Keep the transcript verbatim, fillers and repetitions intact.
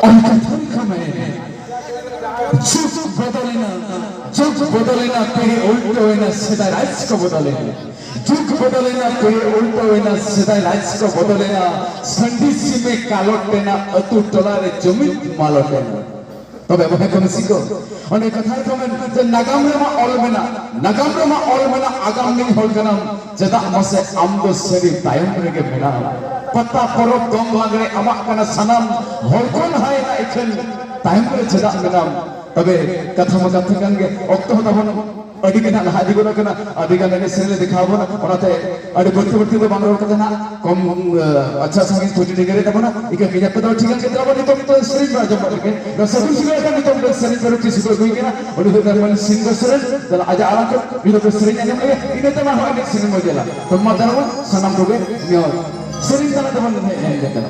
ᱚᱱᱠᱟ ᱛᱟᱹᱨᱤᱠᱷ ᱢᱮ᱾ ᱡᱩᱜᱽ ᱵᱚᱫᱚᱞᱮᱱᱟ, ᱡᱩᱜᱽ ᱵᱚᱫᱚᱞᱮᱱᱟ, ᱯᱤᱲᱦᱤ ᱩᱞᱴᱟᱹᱣᱮᱱᱟ, ᱥᱮᱫᱟᱭ ᱨᱟᱡᱽ ᱠᱚ ᱵᱚᱫᱚᱞᱮᱱᱟ᱾ ᱡᱩᱜᱽ ᱵᱚᱫᱚᱞᱮᱱᱟ, ᱯᱤᱲᱦᱤ ᱩᱞᱴᱟᱹᱣᱮᱱᱟ, ᱥᱮᱫᱟᱭ ᱨᱟᱡᱽ ᱠᱚ ᱵᱚᱫᱚᱞᱮᱱᱟ, ᱥᱟᱺᱰᱤ ᱥᱤᱢᱮ ᱠᱟᱞᱚᱴ ᱮᱱᱟ, ᱟᱹᱛᱩ ᱴᱚᱞᱟ ᱨᱮ ᱡᱩᱢᱤᱫ ᱢᱟᱞᱚᱴ ᱮᱱᱟ᱾ ᱛᱚᱵᱮ ᱵᱚᱭᱦᱟ ᱠᱚ ᱢᱤᱥᱤ ᱠᱚ, ᱚᱸᱰᱮ ᱠᱟᱛᱷᱟ ᱨᱮᱠᱚ ᱢᱮᱱ ᱡᱮ ᱱᱟᱜᱟᱢ ᱨᱮᱢᱟ ᱚᱞ ᱢᱮᱱᱟᱜ, ᱱᱟᱜᱟᱢ ᱨᱮᱢᱟ ᱚᱞ ᱢᱮᱱᱟᱜ, ᱟᱜᱟᱢ ᱨᱤᱱ ᱦᱚᱲ ᱠᱟᱱᱟᱢ, ᱪᱮᱫᱟᱜ ᱢᱟᱥᱮ ᱟᱢ ᱫᱚ ᱥᱟᱹᱨᱤ ᱛᱟᱭᱚᱢ ᱨᱮᱜᱮ ᱢᱮᱱᱟᱢ? ᱯᱟᱛᱟ ᱯᱚᱨᱚᱵᱽ ᱫᱚᱝ ᱞᱟᱜᱽᱲᱮ ᱟᱢᱟᱜ ᱠᱟᱱᱟ ᱥᱟᱱᱟᱢ, ᱦᱚᱲ ᱠᱚ ᱞᱟᱦᱟᱭᱮᱱᱟ ᱮᱠᱷᱮᱱ ᱛᱟᱭᱚᱢ ᱨᱮ ᱪᱮᱫᱟᱜ ᱢᱮᱱᱟᱢ? ᱛᱚᱵᱮ ᱠᱟᱛᱷᱟ ᱢᱟ ᱠᱟᱛᱷᱟ ᱠᱟᱱ ᱜᱮ, ᱚᱠᱛᱚ ᱦᱚᱸ ᱛᱟᱵᱚᱱ ᱟᱹᱰᱤ ᱜᱮ ᱱᱟᱦᱟᱜ ᱞᱟᱦᱟ ᱤᱫᱤ ᱜᱚᱫ ᱟᱠᱟᱱᱟ, ᱟᱹᱰᱤ ᱜᱟᱱ ᱮᱱᱮᱡ ᱥᱮᱨᱮᱧ ᱞᱮ ᱫᱮᱠᱷᱟᱣ ᱵᱚᱱᱟ, ᱚᱱᱟᱛᱮ ᱟᱹᱰᱤ ᱵᱟᱹᱲᱛᱤ ᱵᱟᱹᱲᱛᱤ ᱫᱚ ᱵᱟᱝ ᱨᱚᱲ ᱠᱟᱛᱮ ᱱᱟᱦᱟᱜ ᱠᱚᱢ, ᱟᱪᱪᱷᱟ ᱥᱟᱺᱜᱤᱧ ᱛᱷᱩᱛᱤ ᱰᱮᱸᱜᱮᱨ ᱛᱟᱵᱚᱱᱟ, ᱤᱠᱟᱹ ᱠᱤᱧᱟ ᱯᱮ ᱫᱚ ᱴᱷᱤᱠᱟᱹᱱ ᱠᱮᱫ ᱛᱟᱵᱚᱱ, ᱱᱤᱛᱚᱜ ᱫᱚ ᱥᱮᱨᱮᱧ ᱵᱚᱱ ᱟᱸᱡᱚᱢ ᱜᱚᱫ ᱞᱮᱜᱮ᱾ ᱱᱚᱣᱟ ᱥᱟᱹᱜᱩᱱ ᱥᱤᱸᱜᱟᱹᱲ ᱟᱠᱟᱱ ᱱᱤᱛᱚᱜ ᱫᱚ ᱥᱮᱨᱮᱧ ᱯᱮᱨᱚᱰᱤ ᱥᱩᱫᱷᱟᱹ ᱟᱹᱜᱩᱭ ᱠᱟᱱᱟ, ᱩᱱᱤ ᱫᱚ ᱱᱟᱨᱢᱟᱞ ᱥᱤᱝ ᱫᱚ ᱥᱮᱨᱮᱧ, ᱫᱮᱞᱟ ᱟᱡᱟᱜ ᱟᱲᱟᱝ ᱛᱮ ᱩᱱᱤ ᱫᱚ ᱥᱮᱨᱮᱧ ᱟᱸᱡᱚᱢ ᱞᱮᱜᱮ, ᱤᱱᱟᱹ ᱛᱟᱭᱚᱢ ᱟᱨᱦᱚᱸ ᱮᱱᱮᱡ ᱥᱮᱨᱮᱧ ᱵᱚᱱ ᱧᱮᱞᱟ᱾ ᱛᱚ ᱢᱟ ᱫᱟᱨᱟᱵᱚᱱ ᱥᱟᱱᱟᱢ ᱠᱚᱜᱮ ᱱᱤᱭᱟᱹ ᱥᱮᱨᱮᱧ ᱛᱟᱞᱟ ᱛᱮᱵᱚᱱ ᱮᱱᱮᱡ ᱮᱱᱮᱡ ᱠᱟᱱᱟ᱾